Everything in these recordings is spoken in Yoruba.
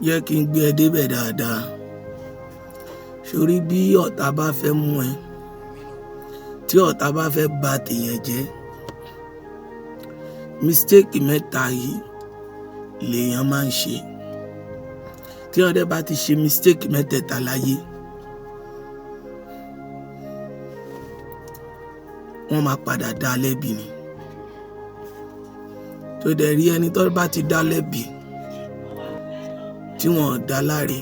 Jẹ́ kí n gbé ẹ débẹ̀ dáadáa. Sórí bí ọ̀tá bá fẹ́ mú ẹ, tí ọ̀tá bá fẹ́ ba tèèyàn jẹ́, mistake mẹ́ta yìí lèèyàn máa ń ṣe. Tí ọdẹ bá ti ṣe mistake mẹ́tẹ̀ẹ̀ta láyé, wọ́n máa padà dá lẹ́bi ni. Tó dẹ̀ rí ẹni tó bá ti dá lẹ́bi tí wọ́n dá láre,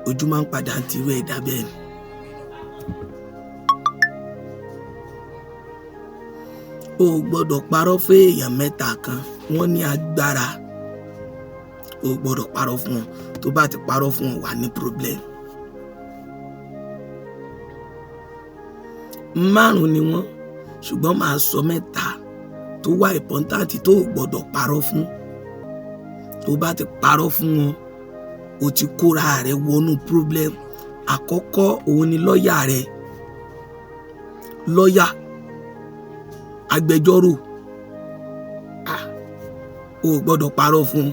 ojú máa ń padà ń tirú ẹ̀dá bẹ́ẹ̀ ni. O ò gbọ́dọ̀ parọ́ fún èèyàn mẹ́ta kan, wọ́n ní agbára. O ò gbọ́dọ̀ parọ́ fún wọn. Tó bá ti parọ́ fún wọn, wà ní problem. Márùn-ún ni wọ́n, ṣùgbọ́n màá sọ mẹ́ta tó wà important tó o gbọ́dọ̀ parọ́ fún. Tó bá ti parọ́ fún wọn, o ti kóra rẹ wọnú problem. Àkọ́kọ́ òun ni lọ́ọ̀yà rẹ. Lọ́ọ̀yà, agbẹjọ́rò, o ò gbọ́dọ̀ parọ́ fún un.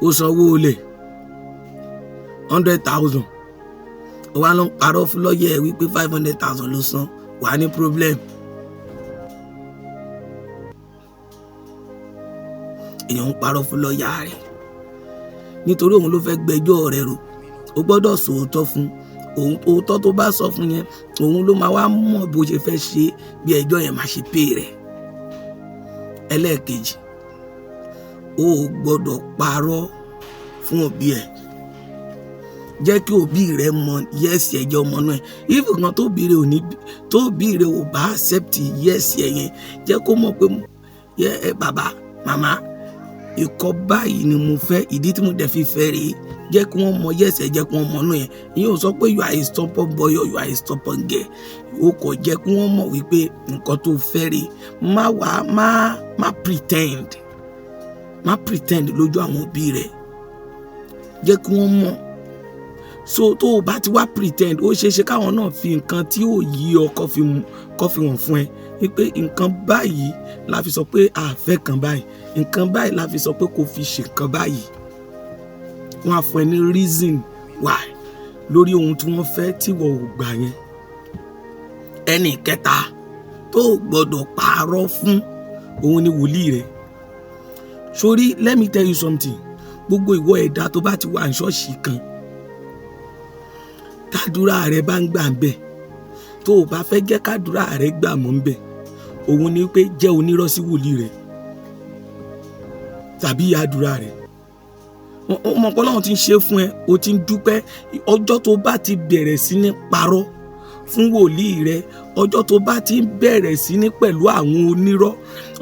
Ó sanwó olè 100,000, ó wá lọ ń parọ́ fún lọ́ọ̀yà ẹ̀ wípé 500,000 ló san, wà ní problem. Èèyàn ń parọ́ fún lọ́ọ̀yà rẹ̀ nítorí òun ló fẹ́ gbẹjọ́ rẹ̀ rò. O gbọ́dọ̀ sòótọ́ fún òun. Òótọ́ tó bá sọ fún yẹn, òun ló máa wá mọ̀ bó ṣe fẹ́ ṣe, bí ẹjọ́ yẹn máa ṣe pé rẹ̀. Ẹlẹ́ẹ̀kejì, o ò gbọ́dọ̀ parọ́ fún òbí ẹ̀. Jẹ́ kí òbí rẹ mọ yes ẹ jẹ́ ọmọ náà. If nǹkan tó bí rẹ ò ní, tó bí rẹ ò bá accept yes ẹ yẹn, jẹ́ kó mọ̀ pé yẹ ẹ bàbá, màmá, ìkọ́ báyìí ni mo fẹ́, ìdí tí mo dẹ̀ fi fẹ́ rèé. Jẹ́ kí wọ́n mọ yes ẹ, jẹ́ kí wọ́n mọ̀ náà yẹn. Ìyẹn ò sọ pé you are a stubborn boy or you are a stubborn girl. O kò jẹ́ kí wọ́n mọ̀ wípé nǹkan tó fẹ́ rèé. Má wá, má pretend, má pretend lójú àwọn òbí rẹ. Jẹ́ kí wọ́n mọ̀. So tó o bá ti wá pretend, ó ṣeé ṣe káwọn náà fi nǹkan tí ò yí ọ kọ́ fi mú, kọ́ fi wọ̀n fún ẹ wípé nǹkan báyìí la fi sọ pé a fẹ́ kan báyìí, nǹkan báyìí la fi sọ pé kò fi ṣe nǹkan báyìí. Wọ́n á fún ẹ ní reason why lórí ohun tí wọ́n fẹ́ tí wọ́n ò gbà yẹn. Ẹnì kẹta tó o gbọ́dọ̀ parọ́ fún òun ni wòlíì rẹ. Sórí, let me tell you something. Gbogbo ìwọ ẹ̀dá tó bá ti wà ní ṣọ́ọ̀ṣì kan, tàdúrà rẹ bá ń gbà ń bẹ̀, tó o bá fẹ́ jẹ́ kádúrà rẹ gbà mọ́ ń bẹ̀, òun ni pé jẹ́ onírọ́ sí wòlíì rẹ tàbí ìyá àdúrà rẹ. Ọmọ Ọlọ́run ti ń ṣe fún ẹ, o ti ń dúpẹ́. Ọjọ́ tó bá ti bẹ̀rẹ̀ sí ní parọ́ fún wòlíì rẹ, ọjọ́ tó bá ti ń bẹ̀rẹ̀ sí ní pẹ̀lú àwọn onírọ́,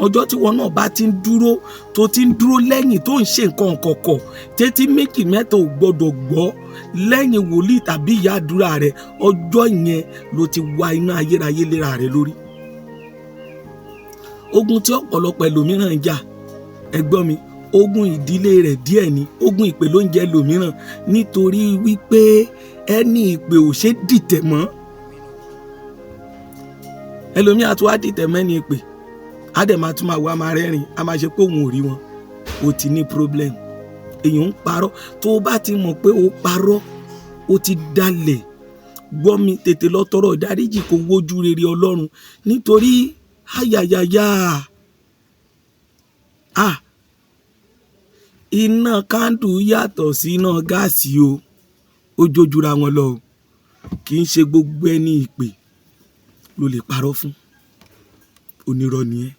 ọjọ́ tí wọn náà bá ti ń dúró, tó ti ń dúró lẹ́yìn tó ń ṣe nǹkan kọ̀kọ̀ tètè méjì mẹ́ta ò gbọ́dọ̀ gbọ́ lẹ́yìn wòlíì tàbí ìyá àdúrà rẹ, ọjọ́ yẹn ló ti wá iná ayérayé léra rẹ lórí. Ogun tí ọ̀pọ̀lọpọ̀ ẹlòmíràn ń jà, ẹ gbọ́ mi, ogun ìdílé rẹ̀ díẹ̀ ni, ogun ìpè ló ń jẹ ẹlòmíràn, nítorí wípé ẹni ìpè ò ṣe dìtẹ̀ mọ́. Ẹlòmíràn tó wá dìtẹ̀ mọ́ ẹni ìpè, á dẹ̀ máa tún máa wá máa rẹ́rìn, á máa ṣe pé òun ò rí wọn. O ti ní problem. Èèyàn ń parọ́. Tó o bá ti mọ̀ pé o parọ́, o ti dalẹ̀. Gbọ́ mi, tètè lọ tọrọ ìdáríjì kó wojú rere Ọlọ́run, nítorí ayayaya, iná kándù yàtọ̀ sí iná gáàsì o, ó jójúra wọn lọ o. Kì í ṣe gbogbo ẹni ìpè ló lè parọ́ fún. Onírọ́ ni ẹ́.